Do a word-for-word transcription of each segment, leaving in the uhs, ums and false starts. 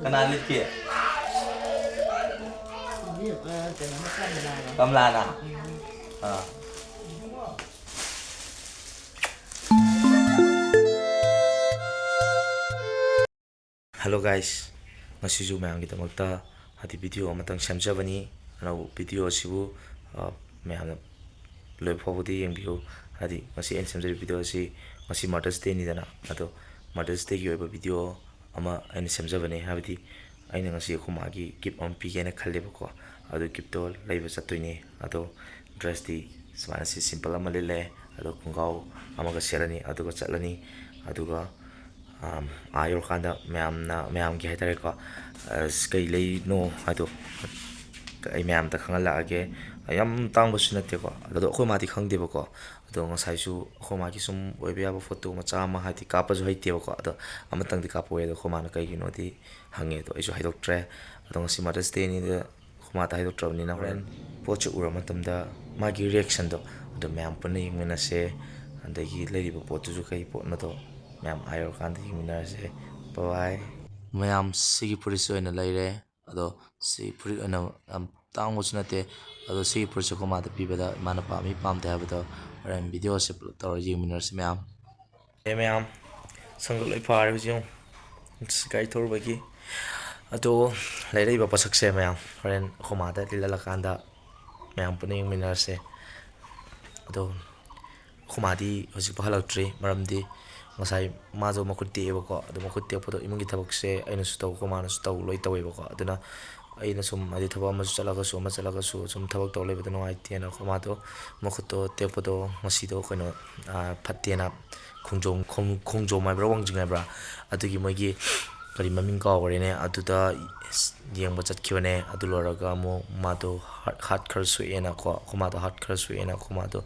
ꯀꯅꯥ ꯂꯤꯠꯀꯦ? ꯀꯩꯅꯣꯅ ꯀꯃꯂꯥꯅ꯫ ꯀꯃꯂꯥꯅ? ꯑꯥ꯫ Hello guys, ꯉꯁꯤꯁꯨ ꯃꯌꯥꯝꯒꯤꯗꯃꯛꯇ ꯍꯥꯏꯗꯤ video ꯑꯃꯇꯪ ꯁꯦꯝꯖꯕꯅꯤ꯫ ꯑꯅꯧꯕ video ꯑꯁꯤꯕꯨ, ꯑ, ꯃꯌꯥꯝꯅ ꯂꯣꯏꯕ ꯐꯥꯎꯕꯗꯤ ꯌꯦꯡꯕꯤꯌꯨ꯫ ꯍꯥꯏꯗꯤ ꯉꯁꯤ ꯑꯩꯅ ꯁꯦꯝꯖꯔꯤꯕ video ꯑꯁꯤ ꯉꯁꯤ Mother's Day ꯅꯤꯗꯅ, ꯑꯗꯣ Mother's Day ꯒꯤ ꯑꯣꯏꯕ video ꯑꯃ ꯑꯩꯅ ꯁꯦꯝꯖꯕꯅꯦ꯫ ꯍꯥꯏꯕꯗꯤ ꯑꯩꯅ ꯉꯁꯤ ꯑꯩꯈꯣꯏ ꯃꯥꯒꯤ gift ꯑꯃ ꯄꯤꯒꯦꯅ ꯈꯜꯂꯦꯕꯀꯣ꯫ ꯑꯗꯨ gift ꯇꯣ ꯂꯩꯕ ꯆꯠꯇꯣꯏꯅꯦ꯫ ꯑꯗꯣ dress ꯇꯤ ꯁꯨꯃꯥꯏꯅ ꯁꯤ simple ꯑꯃ ꯂꯤꯠꯂꯦ, ꯑꯗꯣ ꯈꯣꯡꯒ꯭ꯔꯥꯎ ꯑꯃꯒ ꯁꯦꯠꯂꯅꯤ, ꯑꯗꯨꯒ ꯆꯠꯂꯅꯤ꯫ ꯑꯗꯨꯒ, ꯑꯝ, ꯑꯥ ꯌꯧꯔꯀꯥꯟꯗ ꯃꯌꯥꯝꯅ, ꯃꯌꯥꯝꯒꯤ ꯍꯥꯏꯇꯥꯔꯦꯀꯣ, ꯑꯁ, ꯀꯩ ꯂꯩꯅꯣ ꯍꯥꯏꯗꯣ ꯑꯩ ꯃꯌꯥꯝꯗ ꯈꯪꯍꯜꯂꯛꯑꯒꯦ꯫ ꯌꯥꯝ ꯇꯥꯡꯕꯁꯨ ꯅꯠꯇꯦꯀꯣ꯫ ꯑꯗꯣ ꯑꯩꯈꯣꯏ ꯃꯥꯗꯤ ꯈꯪꯗꯦꯕꯀꯣ꯫ ꯑꯗꯣ ꯉꯁꯥꯏꯁꯨ ꯑꯩꯈꯣꯏ ꯃꯥꯒꯤ ꯁꯨꯝ ꯑꯣꯏꯕ ꯌꯥꯕ photo ꯃꯆꯥ ꯑꯃ, ꯍꯥꯏꯗꯤ ꯀꯥꯞꯄꯁꯨ ꯍꯩꯇꯦꯕꯀꯣ꯫ ꯑꯗꯣ ꯑꯃꯇꯪꯗꯤ ꯀꯥꯞꯄꯛꯑꯣ ꯑꯗꯣ ꯑꯩꯈꯣꯏ ꯃꯥꯅ ꯀꯩꯒꯤꯅꯣꯗꯤ ꯍꯪꯉꯦ꯫ ꯑꯗꯣ ꯑꯩꯁꯨ ꯍꯥꯏꯗꯣꯛꯇ꯭ꯔꯦ꯫ ꯑꯗꯣ ꯉꯁꯤ Mother's Day ꯅꯤꯗ ꯑꯩꯈꯣꯏ ꯃꯥꯗ ꯍꯥꯏꯗꯣꯛꯇ꯭ꯔꯕꯅꯤꯅ ꯍꯣꯔꯦꯟ ꯄꯣꯠꯁꯦ ꯎꯔ ꯃꯇꯝꯗ ꯃꯥꯒꯤ reaction ꯗꯣ ꯑꯗꯣ ꯃꯌꯥꯝ ꯄꯨꯟꯅ ꯌꯦꯡꯃꯤꯟꯅꯁꯦ꯫ ꯑꯗꯒꯤ ꯂꯩꯔꯤꯕ ꯄꯣꯠꯇꯨꯁꯨ ꯀꯩ ꯄꯣꯠꯅꯣꯗꯣ ꯃꯌꯥꯝ ꯑꯥ ꯌꯧꯔꯀꯥꯟꯗ ꯌꯦꯡꯃꯤꯟꯅꯔꯁꯦ꯫ Bye bye꯫ ꯃꯌꯥꯝ ꯁꯤꯒꯤ ꯐꯨꯔꯤꯠꯁꯦ ꯑꯣꯏꯅ ꯂꯩꯔꯦ꯫ ꯑꯗꯣ ꯁꯤ ꯐꯨꯔꯤꯠ ꯑꯣꯏꯅ ꯌꯥꯝ ꯇꯥꯡꯕꯁꯨ ꯅꯠꯇꯦ꯫ ꯑꯗꯣ ꯁꯤꯒꯤ ꯐꯨꯔꯤꯠꯁꯦ ꯑꯩꯈꯣꯏ ꯃꯥꯗ ꯄꯤꯕꯗ ꯏꯃꯥꯅ ꯄꯥꯝꯃꯤ ꯄꯥꯝꯗꯦ ꯍꯥꯏꯕꯗꯣ ꯍꯣꯔꯦꯟ video ꯁꯦ ꯄꯨꯂꯞ ꯇꯧꯔ ꯌꯦꯡꯃꯤꯟꯅꯔꯁꯤ ꯃꯌꯥꯝ꯫ ꯑꯦ ꯃꯌꯥꯝ, ꯁꯪꯒ ꯂꯣꯏ ꯐꯥꯔꯦ ꯍꯧꯖꯤꯛ ꯌꯦꯡꯉꯨ꯫ ꯑꯁ, ꯒꯥꯔꯤ ꯊꯧꯔꯨꯕꯒꯤ꯫ ꯑꯗꯣ ꯂꯩꯔꯛꯏꯕ ꯄꯣꯠꯁꯛꯁꯦ ꯃꯌꯥꯝ ꯍꯣꯔꯦꯟ ꯑꯩꯈꯣꯏ ꯃꯥꯗ ꯂꯤꯠꯍꯜꯂꯀꯥꯟꯗ ꯃꯌꯥꯝ ꯄꯨꯟꯅ ꯌꯦꯡꯃꯤꯟꯅꯔꯁꯦ꯫ ꯑꯗꯣ ꯑꯩꯈꯣꯏ ꯃꯥꯗꯤ ꯍꯧꯖꯤꯛꯐꯥꯎ ꯍꯜꯂꯛꯇ꯭ꯔꯤ꯫ ꯃꯔꯝꯗꯤ ꯉꯁꯥꯏ ꯃꯥꯁꯨ ꯃꯈꯨꯠ ꯇꯦꯛꯑꯦꯕꯀꯣ꯫ ꯑꯗꯣ ꯃꯈꯨꯠ ꯇꯦꯛꯄꯗꯣ ꯏꯃꯨꯡꯒꯤ ꯊꯕꯛꯁꯦ ꯑꯩꯅꯁꯨ ꯇꯧ, ꯑꯩꯈꯣꯏ ꯃꯥꯅꯁꯨ ꯇꯧ, ꯂꯣꯏ ꯇꯧꯋꯦꯕꯀꯣ꯫ ꯑꯗꯨꯅ ꯑꯩꯅ ꯁꯨꯝ ꯍꯥꯏꯗꯤ ꯊꯕꯛ ꯑꯃꯁꯨ ꯆꯠꯂꯒꯁꯨ ꯑꯃ ꯆꯠꯂꯒꯁꯨ ꯁꯨꯝ ꯊꯕꯛ ꯇꯧ ꯂꯩꯕꯗꯣ ꯅꯨꯡꯉꯥꯏꯇꯦꯅ ꯑꯩꯈꯣꯏ ꯃꯥꯗꯣ ꯃꯈꯨꯠꯇꯣ ꯇꯦꯛꯄꯗꯣ ꯉꯁꯤꯗꯣ ꯀꯩꯅꯣ, ꯑꯥ, ꯐꯠꯇꯦꯅ ꯈꯣꯡꯖꯣꯝ, ꯈꯣꯡ-, ꯈꯣꯡꯖꯣꯝ ꯍꯥꯏꯕ꯭ꯔꯥ ꯋꯥꯡꯖꯤꯡ ꯍꯥꯏꯕ꯭ꯔꯥ? ꯑꯗꯨꯒꯤ ꯃꯣꯏꯒꯤ ꯀꯔꯤ ꯃꯃꯤꯡ ꯀꯥꯎꯈ꯭ꯔꯦꯅꯦ꯫ ꯑꯗꯨꯗ ꯌꯦꯡꯕ ꯆꯠꯈꯤꯕꯅꯦ꯫ ꯑꯗꯨ ꯂꯣꯏꯔꯒ ꯑꯃꯨꯛ ꯃꯥꯗꯣ heart, heart ꯈꯔ ꯁꯣꯛꯑꯦꯅꯀꯣ꯫ ꯑꯩꯈꯣꯏ ꯃꯥꯗꯣ heart ꯈꯔ ꯁꯣꯛꯑꯦꯅ ꯑꯩꯈꯣꯏ ꯃꯥꯗꯣ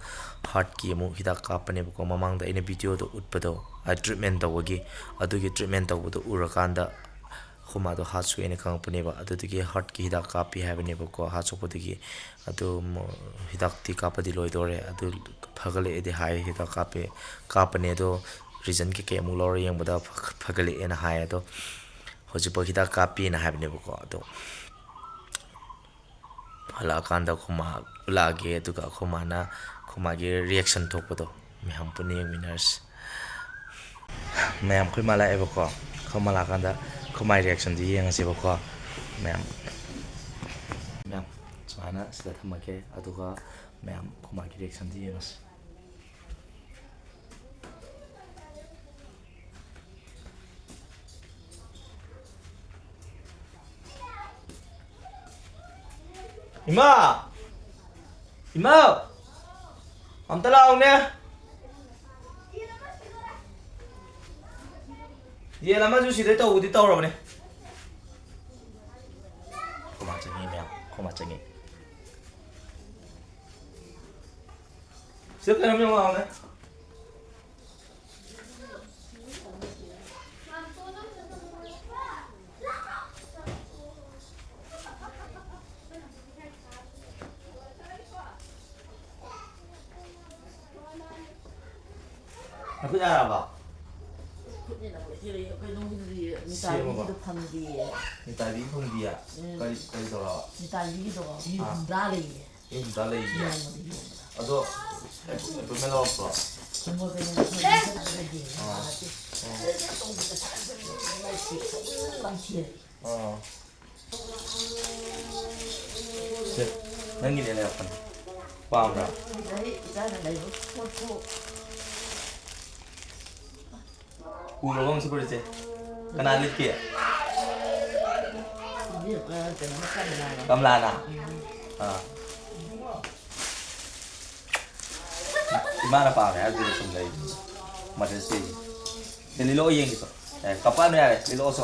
heart ꯀꯤ ꯑꯃꯨꯛ ꯍꯤꯗꯥꯛ ꯀꯥꯞꯄꯅꯦꯕꯀꯣ꯫ ꯃꯃꯥꯡꯗ ꯑꯩꯅ video ꯗꯣ ꯎꯠꯄꯗꯣ, ꯑ, treatment ꯇꯧꯕꯒꯤ, ꯑꯗꯨꯒꯤ treatment ꯇꯧꯕꯗꯣ ꯎꯔꯀꯥꯟꯗ ꯑꯩꯈꯣꯏ ꯃꯥꯗꯣ heart ꯁꯣꯛꯑꯦꯅ ꯈꯪꯉꯛꯄꯅꯦꯕ꯫ ꯑꯗꯨꯗꯨꯒꯤ heart ꯀꯤ ꯍꯤꯗꯥꯛ ꯀꯥꯞꯄꯤ ꯍꯥꯏꯕꯅꯦꯕꯀꯣ, heart ꯁꯣꯛꯄꯗꯨꯒꯤ꯫ ꯑꯗꯨ ꯃꯣ-, ꯍꯤꯗꯥꯛꯇꯤ ꯀꯥꯞꯄꯗꯤ ꯂꯣꯏꯗꯣꯔꯦ꯫ ꯑꯗꯨ ꯐꯒꯠꯂꯛꯑꯦꯗꯤ ꯍꯥꯏ, ꯍꯤꯗꯥꯛ ꯀꯥꯞꯄꯦ, ꯀꯥꯞꯄꯅꯦ꯫ ꯑꯗꯣ result ꯀꯩꯀꯩ ꯑꯃꯨꯛ ꯂꯧꯔ ꯌꯦꯡꯕꯗ ꯐ-, ꯐꯒꯠꯂꯛꯑꯦꯅ ꯍꯥꯏ꯫ ꯑꯗꯣ ꯍꯧꯖꯤꯛꯐꯥꯎ ꯍꯤꯗꯥꯛ ꯀꯥꯞꯄꯤꯅ ꯍꯥꯏꯕꯅꯦꯕꯀꯣ꯫ ꯑꯗꯣ ꯍꯜꯂꯛꯑꯀꯥꯟꯗ ꯑꯩꯈꯣꯏ ꯃꯥ ꯎꯠꯂꯛꯑꯒꯦ, ꯑꯗꯨꯒ ꯑꯩꯈꯣꯏ ꯃꯥꯅ, ꯑꯩꯈꯣꯏ ꯃꯥꯒꯤ ꯔꯤꯌꯦꯛꯁꯟ ꯊꯣꯛꯄꯗꯣ ꯃꯌꯥꯝ ꯄꯨꯟꯅ ꯌꯦꯡꯃꯤꯟꯅꯔꯁꯤ꯫ ꯃꯌꯥꯝ ꯑꯩꯈꯣꯏ ꯃꯥ ꯂꯥꯛꯑꯦꯕꯀꯣ꯫ ꯑꯩꯈꯣꯏ ꯃꯥ ꯂꯥꯛꯑꯀꯥꯟꯗ ꯑꯩꯈꯣꯏ ꯃꯥꯒꯤ ꯔꯤꯌꯦꯛꯁꯟꯗꯨ ꯌꯦꯡꯉꯁꯦꯕꯀꯣ꯫ ꯃꯌꯥꯝ, ꯃꯌꯥꯝ ꯁꯨꯃꯥꯏꯅ ꯁꯤꯗ ꯊꯝꯃꯒꯦ, ꯑꯗꯨꯒ ꯃꯌꯥꯝ ꯑꯩꯈꯣꯏ ꯃꯥꯒꯤ ꯔꯤꯌꯦꯛꯁꯟꯗꯨ ꯌꯦꯡꯉꯁꯤ꯫ ꯏꯃꯥ! ꯏꯃꯥ! ꯑꯝꯇ ꯂꯥꯛꯑꯣꯅꯦ꯫ ꯌꯦꯟ ꯑꯃꯁꯨ ꯁꯤꯗꯩ ꯇꯧꯕꯗꯤ ꯇꯧꯔꯕꯅꯦ꯫ ꯈꯣꯃꯥ ꯆꯪꯉꯤ ꯃꯌꯥꯝ, ꯈꯣꯃꯥ ꯆꯪꯉꯤ꯫ ꯁꯤꯗ ꯀꯩꯅꯣꯝ ꯌꯦꯡꯉꯣ ꯂꯥꯛꯑꯣꯅꯦ꯫ ꯅꯈꯨꯠ ꯌꯥꯔꯕꯣ? ꯈꯨꯠꯅꯦꯅ ꯂꯣꯏ ꯇꯦꯔꯦ꯫ ꯀꯩꯅꯣꯒꯤꯗꯨꯗꯤ, ꯁꯦꯝꯃꯕꯣ? ꯃꯤꯇꯥꯏꯒꯤꯗꯣ ꯐꯪꯗꯦꯌꯦ꯫ ꯃꯤꯇꯥꯏꯒꯤ ꯐꯪꯗꯤꯌꯦ? ꯎꯝ꯫ ꯀꯔꯤ, ꯀꯔꯤ ꯇꯧꯔꯕ? ꯃꯤꯇꯥꯏꯒꯤꯗꯣ ꯃꯤ ꯑꯥ꯫ ꯍꯨꯝꯗ꯭ꯔꯥ ꯂꯩꯌꯦ꯫ ꯃꯤ ꯍꯨꯝꯗ꯭ꯔꯥ ꯂꯩꯌꯦ? ꯅꯣꯡꯃꯗ ꯌꯣꯟꯕꯗ꯫ ꯑꯗꯣ, ꯑꯦꯄꯣꯏꯟꯃꯦꯟ ꯂꯧꯔꯛꯄ꯭ꯔꯣ? ꯍꯤꯡꯒꯣꯜ ꯀꯩꯅꯣ ꯈꯔ ꯆꯠꯂꯒ ꯌꯦꯡꯉꯦ꯫ ꯑꯥ꯫ ꯃꯥꯗꯤ꯫ ꯑꯣ꯫ ꯇꯧꯕꯗ ꯁꯠ ꯁꯠ ꯁꯠ ꯁꯠ ꯁꯠ ꯁꯠ ꯁꯠ ꯂꯪꯊꯦꯜꯂꯦ꯫ ꯑꯥ꯫ ꯁꯦ, ꯅꯪꯒꯤꯅꯦ ꯂꯩꯔꯛꯄꯅꯦ꯫ ꯄꯥꯝꯕ꯭ꯔꯥ? ꯑꯗꯩ ꯏꯆꯥꯅ ꯂꯩꯕ ꯄꯣꯠꯁꯨ꯫ ꯎꯔꯕꯣ ꯃꯁꯤ ꯐꯨꯔꯤꯠꯁꯦ? ꯀꯅꯥ ꯂꯤꯠꯀꯦ? ꯏꯕꯦꯝꯃ, ꯀꯩꯅꯣꯅ ꯀꯃꯂꯥꯅ꯫ ꯀꯃꯂꯥꯅ? ꯎꯝ꯫ ꯑꯥ꯫ ꯏꯃꯥꯅ ꯄꯥꯝꯃꯦ ꯍꯥꯏꯕꯗꯨꯗ ꯁꯨꯝ ꯂꯩ꯫ Mother's Day꯫ ꯁꯦ, ꯂꯤꯠꯂꯛꯑꯣ ꯌꯦꯡꯒꯦ ꯁꯦ꯫ ꯑꯦ, ꯀꯄꯛꯑꯅꯨ ꯌꯥꯔꯦ, ꯂꯤꯠꯂꯛꯑꯣ ꯁꯦ꯫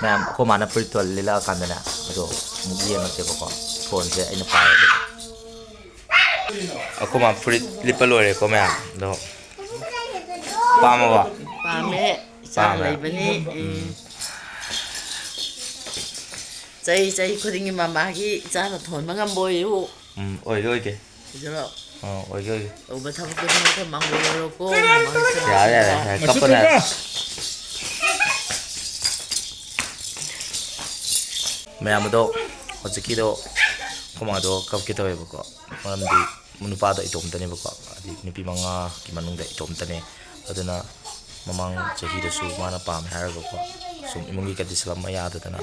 ꯃꯌꯥꯝ, ꯑꯩꯈꯣꯏ ꯃꯥꯅ ꯐꯨꯔꯤꯠꯇꯣ ꯂꯤꯠꯂꯛꯑꯀꯥꯟꯗꯅꯦ, ꯑꯗꯣ ꯑꯃꯨꯛ ꯌꯦꯡꯉꯁꯦꯕꯀꯣ꯫ ꯐꯣꯟꯁꯦ ꯑꯩꯅ ꯄꯥꯏꯔꯒꯦ꯫ ꯑꯩꯈꯣꯏ ꯃꯥ ꯐꯨꯔꯤꯠ ꯂꯤꯠꯄ ꯂꯣꯏꯔꯦꯀꯣ ꯃꯌꯥꯝ꯫ ꯑꯗꯣ ꯄꯥꯝꯃꯕꯣ? ꯄꯥꯝꯃꯦ꯫ ꯏꯆꯥ ꯄꯥꯝꯃꯦ꯫ ꯂꯩꯕꯅꯤ꯫ ꯎꯝ꯫ ꯆꯍꯤ, ꯆꯍꯤ ꯈꯨꯗꯤꯡꯒꯤ ꯃꯃꯥꯒꯤ ꯏꯆꯥꯅ ꯊꯣꯟꯕ ꯉꯝꯕ ꯑꯣꯏꯌꯨ꯫ ꯎꯝ, ꯑꯣꯏꯒꯦ, ꯑꯣꯏꯒꯦ꯫ ꯁꯤꯗꯔꯣ? ꯑꯥ, ꯑꯣꯏꯒꯦ, ꯑꯣꯏꯒꯦ꯫ ꯇꯧꯕ ꯊꯕꯛꯇꯨꯗꯤ ꯍꯦꯛꯇ ꯃꯥꯡꯒꯣꯏꯔꯣꯀꯣ꯫ ꯌꯥꯔꯦ, ꯌꯥꯔꯦ, ꯌꯥꯔꯦ, ꯀꯞꯄꯅꯦ꯫ ꯃꯌꯥꯝ ꯑꯗꯣ, ꯍꯧꯖꯤꯛꯀꯤꯗꯣ ꯑꯩꯈꯣꯏ ꯃꯥꯗꯣ ꯀꯞꯀꯦ ꯇꯧꯋꯦꯕꯀꯣ꯫ ꯃꯔꯝꯗꯤ ꯅꯨꯄꯥꯗꯣ ꯏꯇꯣꯝꯇꯅꯦꯕꯀꯣ, ꯍꯥꯏꯗꯤ ꯅꯨꯄꯤ ꯃꯉꯥꯒꯤ ꯃꯅꯨꯡꯗ ꯏꯇꯣꯝꯇꯅꯦ꯫ ꯑꯗꯨꯅ ꯃꯃꯥꯡ ꯆꯍꯤꯗꯁꯨ ꯃꯥꯅ ꯄꯥꯝꯃꯦ ꯍꯥꯏꯔꯒꯀꯣ, ꯁꯨꯝ ꯏꯃꯨꯡꯒꯤ ꯀꯟꯗꯤꯁꯟ ꯑꯃ ꯌꯥꯗꯗꯅ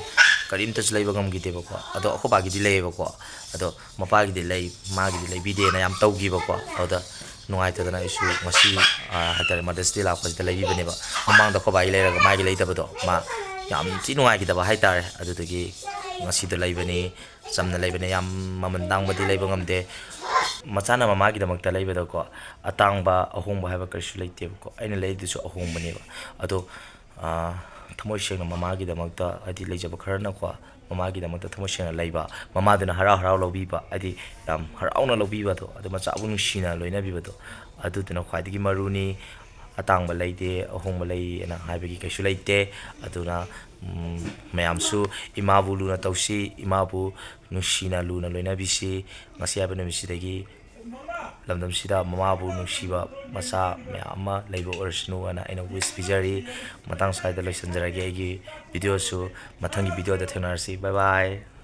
ꯀꯔꯤꯝꯇꯁꯨ ꯂꯩꯕ ꯉꯝꯈꯤꯗꯦꯕꯀꯣ꯫ ꯑꯗꯣ ꯑꯩꯈꯣꯏ ꯕꯥꯒꯤꯗꯤ ꯂꯩꯌꯦꯕꯀꯣ, ꯑꯗꯣ ꯃꯄꯥꯒꯤꯗꯤ ꯂꯩ, ꯃꯥꯒꯤꯗꯤ ꯂꯩꯕꯤꯗꯦꯅ ꯌꯥꯝ ꯇꯧꯈꯤꯕꯀꯣ꯫ ꯑꯗꯨꯗ ꯅꯨꯡꯉꯥꯏꯇꯗꯅ ꯑꯩꯁꯨ ꯉꯁꯤ, ꯑꯥ, ꯍꯥꯏꯇꯥꯔꯦ, Mother's Day ꯂꯥꯛꯄꯁꯤꯗ ꯂꯩꯕꯤꯕꯅꯦꯕ꯫ ꯃꯃꯥꯡꯗ ꯑꯩꯈꯣꯏ ꯕꯥꯒꯤ ꯂꯩꯔꯒ ꯃꯥꯒꯤ ꯂꯩꯇꯕꯗꯣ ꯃꯥ ꯌꯥꯝ ꯊꯤ ꯅꯨꯡꯉꯥꯏꯈꯤꯗꯕ ꯍꯥꯏꯇꯥꯔꯦ꯫ ꯑꯗꯨꯗꯒꯤ ꯉꯁꯤꯗ ꯂꯩꯕꯅꯤ꯫ ꯆꯝꯅ ꯂꯩꯕꯅꯦ, ꯌꯥꯝ ꯃꯃꯜ ꯇꯥꯡꯕꯗꯤ ꯂꯩꯕ ꯉꯝꯗꯦ꯫ ꯃꯆꯥꯅ ꯃꯃꯥꯒꯤꯗꯃꯛꯇ ꯂꯩꯕꯗꯀꯣ, ꯑꯇꯥꯡꯕ ꯑꯍꯣꯡꯕ ꯍꯥꯏꯕ ꯀꯔꯤꯁꯨ ꯂꯩꯇꯦꯕꯀꯣ꯫ ꯑꯩꯅ ꯂꯩꯗꯨꯁꯨ ꯑꯍꯣꯡꯕꯅꯦꯕ꯫ ꯑꯗꯣ, ꯑꯥ, ꯊꯃꯣꯏ ꯁꯦꯡꯅ ꯃꯃꯥꯒꯤꯗꯃꯛꯇ, ꯍꯥꯏꯗꯤ ꯂꯩꯖꯕ ꯈꯔꯅꯀꯣ, ꯃꯃꯥꯒꯤꯗꯃꯛꯇ ꯊꯃꯣꯏ ꯁꯦꯡꯅ ꯂꯩꯕ, ꯃꯃꯥꯗꯨꯅ ꯍꯔꯥꯎ ꯍꯔꯥꯎ ꯂꯧꯕꯤꯕ, ꯍꯥꯏꯗꯤ ꯌꯥꯝ ꯍꯔꯥꯎꯅ ꯂꯧꯕꯤꯕꯗꯣ, ꯑꯗꯨ ꯃꯆꯥꯕꯨ ꯅꯨꯡꯁꯤꯅ ꯂꯣꯏꯅꯕꯤꯕꯗꯣ, ꯑꯗꯨꯗꯨꯅ ꯈ꯭ꯋꯥꯏꯗꯒꯤ ꯃꯔꯨꯅꯤ꯫ ꯑꯇꯥꯡꯕ ꯂꯩꯗꯦ, ꯑꯍꯣꯡꯕ ꯂꯩꯌꯦꯅ ꯍꯥꯏꯕꯒꯤ ꯀꯩꯁꯨ ꯂꯩꯇꯦ꯫ ꯑꯗꯨꯅ, ꯎꯝ, ꯃꯌꯥꯝꯁꯨ ꯏꯃꯥꯕꯨ ꯂꯨꯅ ꯇꯧꯁꯤ, ꯏꯃꯥꯕꯨ ꯅꯨꯡꯁꯤꯅ ꯂꯨꯅ ꯂꯣꯏꯅꯕꯤꯁꯤ꯫ ꯉꯁꯤ ꯍꯥꯏꯕ ꯅꯨꯃꯤꯠꯁꯤꯗꯒꯤ ꯂꯝꯗꯝꯁꯤꯗ ꯃꯃꯥꯕꯨ ꯅꯨꯡꯁꯤꯕ ꯃꯆꯥ ꯃꯌꯥꯝ ꯑꯃ ꯂꯩꯕ ꯑꯣꯏꯔꯁꯅꯨ ꯍꯥꯏꯅ ꯑꯩꯅ wish ꯄꯤꯖꯔꯤ꯫ ꯃꯇꯥꯡ ꯁ꯭ꯋꯥꯏꯗ ꯂꯣꯏꯁꯤꯟꯖꯔꯒꯦ ꯑꯩꯒꯤ videoꯁꯨ꯫ ꯃꯊꯪꯒꯤ videoꯗ ꯊꯦꯡꯅꯔꯁꯤ꯫ Bye bye꯫